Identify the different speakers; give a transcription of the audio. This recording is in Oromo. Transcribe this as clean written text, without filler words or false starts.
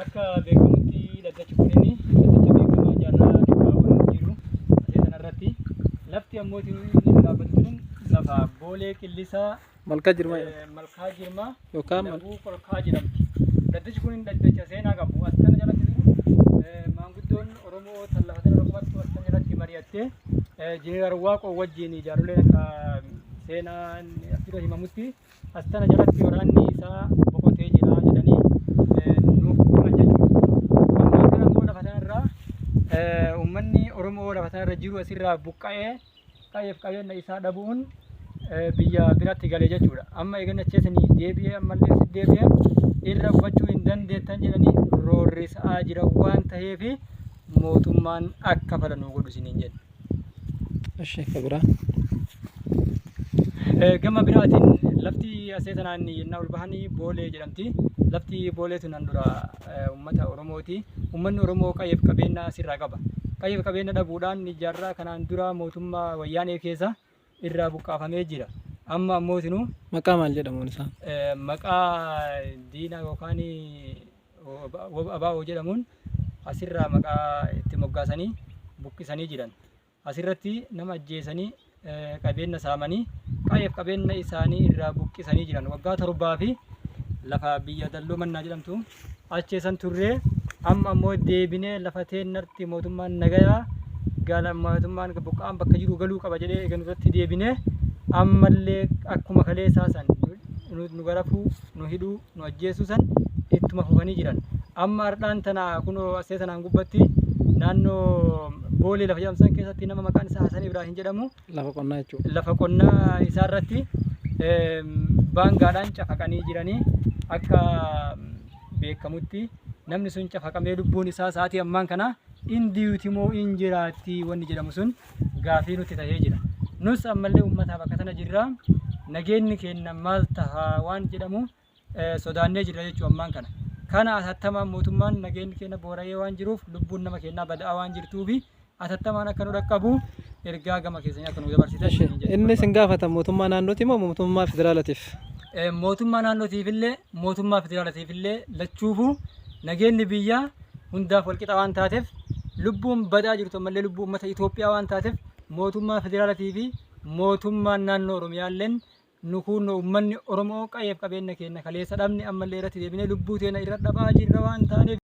Speaker 1: Akka beekamutti dhaddachi kunini dhaddacha beekamaa jaarraa dhibbaa ol jiru asii kanarratti. Lafti ammoo inni dhaabbatu tun lafa Boolee Qillisaa
Speaker 2: Malkaa Jirmaa jedhama.
Speaker 1: Malkaa Jirmaa
Speaker 2: Yookaan
Speaker 1: Laguu Qorkaa jedhamti. Dhaddachi kun dhaddacha seenaa qabu. As kana jalatti jiru maanguddoon Oromoo tan lafa tana qubattu as kana jalatti mari'attee Jeneraal Waaqoo wajjin jaaroleen akka seenaan as dura himamutti as tana jalatti waraanni isaa boqotee jira jedhanii nuuf himan jechuudha. Ammaan kana immoo lafa tanarraa uummanni Oromoo lafa tanarra jiru asirraa buqqa'ee qayeef qabeenya isaa dhabuun biyya biratti gale jechuudha. Amma eeganii acheesanii deebi'ee ammallee asitti deebi'ee irra qubachuu hin dandeettan jedhanii roorrisaa jira waan ta'eef mootummaan akka fala nuu godhu isiniin jenna.
Speaker 2: Eshi ka biraa.
Speaker 1: Gama biraatiin lafti asee tanaan yennaa ol bahanii Boolee jedhamti. Lafti Boolee tun handura uummata Oromooti. Uummanni Oromoo qayeef qabeenya asirraa qaba. Qayeef qabeenya dhabuudhaan jaarraa kanaan dura mootummaa Wayyaanee keessa irraa buqqaafamee jira. Amma ammoo isinuu
Speaker 2: Maqaa maal jedhamuun isaan?
Speaker 1: Maqaa diina yookaan ABO jedhamuun asirraa maqaa itti moggaasanii buqqisanii jiran. Asirratti nama ajjeesanii qabeenya saamanii qayeef qabeenya isaanii irraa buqqisanii jiran. Waggaa 7 fi lafa biyya Dalloo Mannaa jedhamtu acheesan turree amma ammoo deebinee lafa teennarti mootummaan nagayaa gala mootummaan buqqa'aan bakka jiru galuu qaba jedhee eega nurratti deebinee ammallee akkuma kaleessaa san nu garafuu, nu hidhuu, nu ajjeesuu san ittuma fufanii jiran. Amma ardhaan tana kunoo asee tanaan gubbatti naannoo Boolee lafa jedhamu san keessatti nama maqaan isaa Hasan Ibraahiim jedhamu
Speaker 2: Lafa qonnaa jechuudha.
Speaker 1: Lafa qonnaa isaa irratti baangaadhaan cafaqanii jiranii. Akka beekamutti namni sun cafaqamee lubbuun isaa sa'aatii ammaan kana in duuti moo in jiraatti wanni jedhamu sun gaafii nutti tahee jira. Nus ammallee uummataa bakka tana jirra. Nageenyi keenya maal taha waan jedhamu sodaannee jirra jechuu ammaan kana. Kana atattamaan mootummaan nageenyi keenya boora'ee waan jiruuf, lubbuun nama keenyaa bada'aa waan jirtuufi atattamaan akka nu dhaqqabu ergaa gama keessanii akka nu dabarsitan
Speaker 2: Eshi,
Speaker 1: isiniin jechuu
Speaker 2: inni isin
Speaker 1: barbaada.
Speaker 2: gaafatan mootummaa naannooti moo mootummaa federaalaatiif?
Speaker 1: Mootummaa naannootiifillee mootummaa federaalatiifillee lachuufuu nageenyi biyyaa hundaaf walqixa waan taateef, lubbuun badaa jirtu ammallee lubbuu uummata Itoophiyaa waan taateef, mootummaa federaalatii fi mootummaan naannoo Oromiyaalleen nu kuunnoo uummanni Oromoo qayeef qabeenya keenya kaleessa dhabne ammallee irratti deebinee lubbuu teenya irra dhabaa jirra waan taaneef.